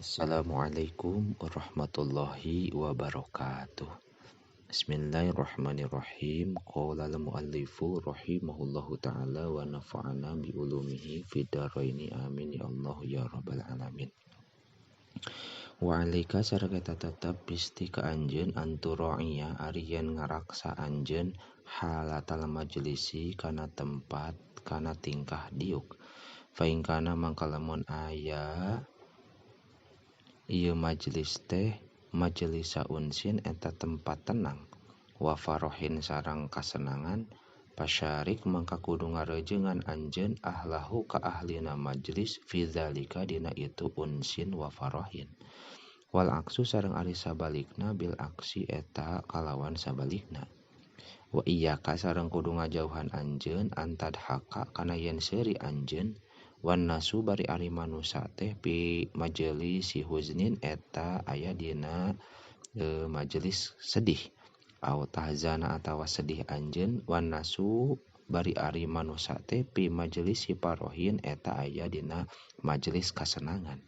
Assalamualaikum warahmatullahi wabarakatuh. Bismillahirrahmanirrahim. Qala al-muallifu rahimahullahu ta'ala wa nafa'ana bi ulumihi fid dharaini amin ya Allah ya rabbal alamin. Wa alaika sareng eta tetep pisti ka anjeun antura'iya ari yen ngaraksa anjeun halatal majlisi kana tempat kana tingkah diuk. Fa in kana mangka lamun aya ieu majelis teh majelisa unsin eta tempat tenang wa farohin sareng kasenangan pasyarik mangka kudu ngarejengan anjeun ahlahu ka ahlina majelis fi zalika dina itu unsin wa farohin wal aksu sareng ari sabalikna bil aksi eta kalawan sabalikna wa iyyaka sareng kudu ngajauhan anjeun antadhaka kana yen seuri anjeun wan nasu bari ari manusa teh pi majelis si huznin eta aya dina majelis sedih au tahzana atawa sedih anjeun wan nasu bari ari manusa teh pi majelis si parohin eta aya dina majelis kasenangan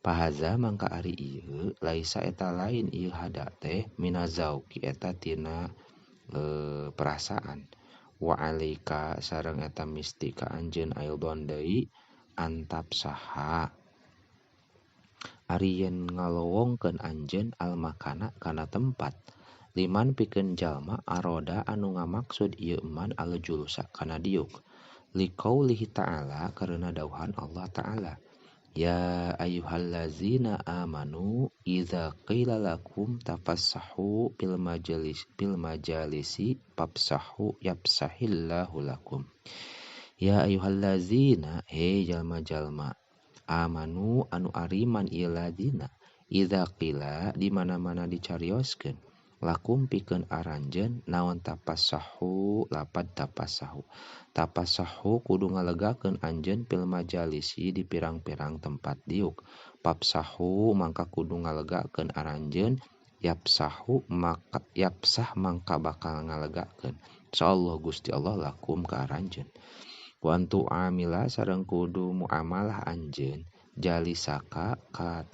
pahaza mangka ari ieu laisa eta lain ieu hada teh minazauki eta tina perasaan wa alaika sareng eta mistika anjeun aildon deui antap saha ari yen ngalowongkeun anjeun almakana kana tempat liman pikeun jalma aroda anu ngamaksud ieu man aljulusa kana diuk liqaulihi ta'ala karena dauhan Allah ta'ala ya ayyuhallazina amanu idza qila lakum tafassahu fil majalis fil majalisi fafsahu yafsahillahu lakum. Ya ayyuhallazina he jalma-jalma amanu anu ariman ieu ladina idza qila di mana-mana dicarioskeun lakum pikeun aranjeun naon tafassahu lapad tafassahu tafassahu kudu ngalegakeun anjeun fil majalisi di pirang-pirang tempat diuk fafsahu mangka kudu ngalegakeun aranjeun yapsahu maka yapsah mangka bakal ngalegakeun insyaallah Gusti Allah lakum ka aranjeun wa antu amila sareng kudu muamalah anjeun jalisaka ka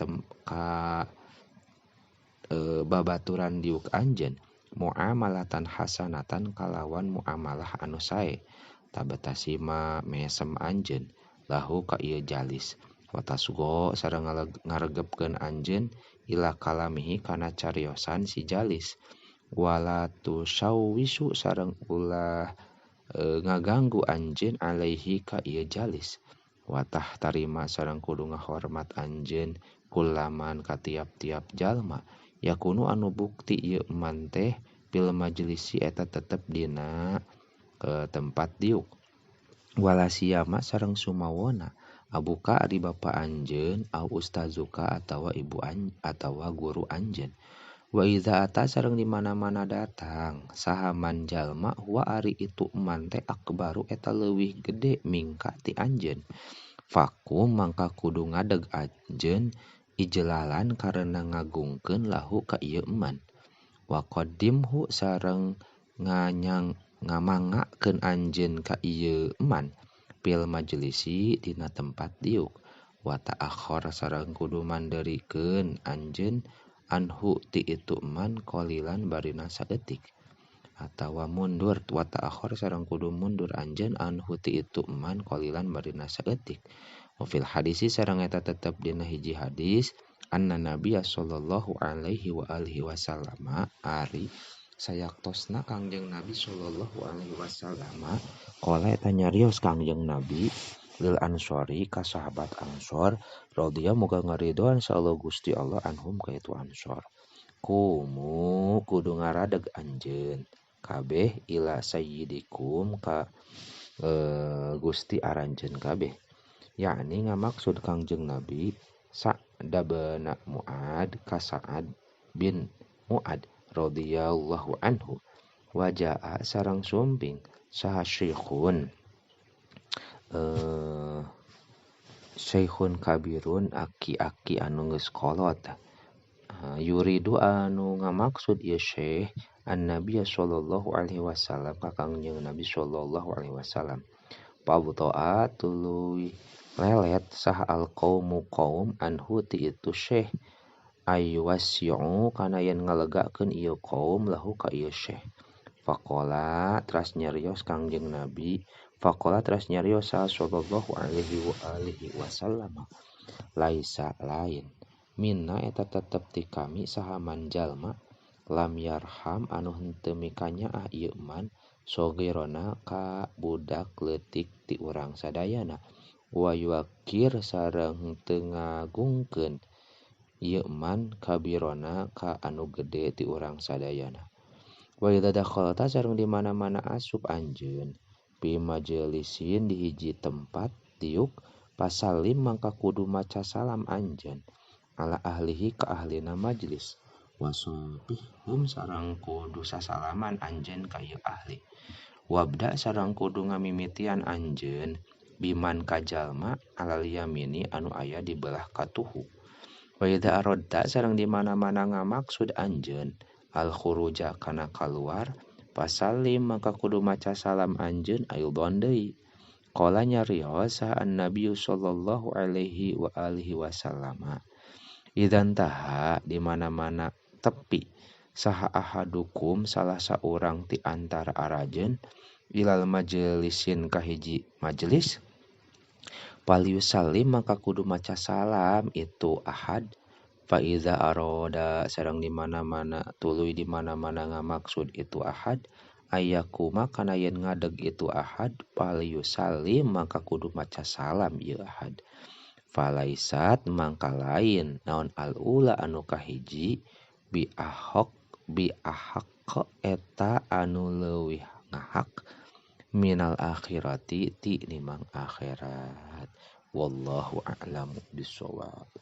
babaturan diuk anjeun muamalatan hasanatan kalawan muamalah anu sae tabatasima mesem anjeun lahu ka ieu jalis watasgo sareng ngaregepkeun anjeun ila kalamihi kana cariosan si jalis wala tusawwisu sareng ulah ngaganggu anjeun alaihi ka ieu jalis watah tarima sareng kudu ngahormat anjeun kulaman ka tiap-tiap jalma yakunu anu bukti ieu man teh fil majlisi eta tetep dina tempat diuk wala siyama sareng sumawona abuka ari bapa anjeun au ustazuka atawa ibu atawa guru anjeun wa iza ata sareng di mana-mana datang saha man jalma huwa ari itu man teh akbaru eta leuwih gede mingka ti anjeun fakum mangka kudu ngadeg anjeun ijlalan karena ngagungkeun lahu ka ieu man wa qaddimhu sareng nganyang ngamangakeun anjeun ka ieu man fil majlisi dina tempat diuk wa ta'akhkhar sareng kudu manderikeun anjeun anhu ti itu man qalilan barina saeutik atawa mundur wa ta'akhkhar sareng kudu mundur anjeun anhu ti itu man qalilan barina saeutik wa fil hadisi sareng eta tetep dina hiji hadis anna nabiyya sallallahu alaihi wa alihi wasallama ari sayaktosna Kangjeng Nabi sallallahu alaihi wasallama qala eta nyarios Kangjeng Nabi lil ansori ka sahabat Ansor radhiya muga ngaridoan insyaallah Gusti Allah anhum ka itu Ansor kumu kudu ngaradeg anjeun kabeh ila sayyidikum ka Gusti aranjeun kabeh yakni ngamaksud Kangjeng Nabi Sa'd bin Mu'ad ka Sa'ad bin Mu'ad radhiyallahu anhu wajaa sareng sumping saha syekhun syekhun kabirun aki-aki anu geus kolot yuridu anu ngamaksud ieu syekh an-nabiy sallallahu alaihi wasallam ka Kangjeng Nabi sallallahu alaihi wasallam pabtoa tuluy lelet saha al qaumu qaum anhu ti itu syekh aywasi'u kana yen ngalegakeun ieu qaum lahu ka ieu syekh. Faqala teras nyarios Kangjeng Nabi, faqala teras nyarios sallallahu alaihi wa alihi wasallam, laisa lain minna eta tetep ti kami saha man jalma lam yarham anu henteu mikanyaah ieu man sogirona ka budak leutik ti urang sadayana wa yuakir sareng henteu ngagungkeun ieu man kabirona ka anu gede ti urang sadayana. Wa idza dakhalta sareng di mana-mana asup anjeun bi majelisin di hiji tempat diuk pasalim mangka kudu maca salam anjeun ala ahlihi ka ahlina majlis wasopihum sareng kudu sasalaman anjeun ka ieu ahli wabda sareng kudu ngamimitian anjeun biman ka jalma alal yamini anu aya di belah katuhu. Wa idza aradta sareng di mana-mana ngamaksud anjeun al khuruja kana kaluar pasalim maka kudu maca salam anjeun aidon deui. Qala nyarios saha an-nabi sallallahu alaihi wa alihi wasallam, idzan taha di mana-mana tepi saha ahadukum salah saurang ti antara arajeun ilal majelisin ka hiji majelis falyusallim maka kudu maca salam itu ahad. Fa iza aroda sareng di mana-mana tuluy di mana-mana ngamaksud itu ahad ayakuma kana yen ngadeg itu ahad falyusallim maka kudu maca salam ieu ahad. Falaisat mangka lain naon al-ula anu kahiji bi ahok bi ahaq eta anu leuwih ngahak minal akhirati ti nimang akhirat. Wallahu a'lamu bissawab.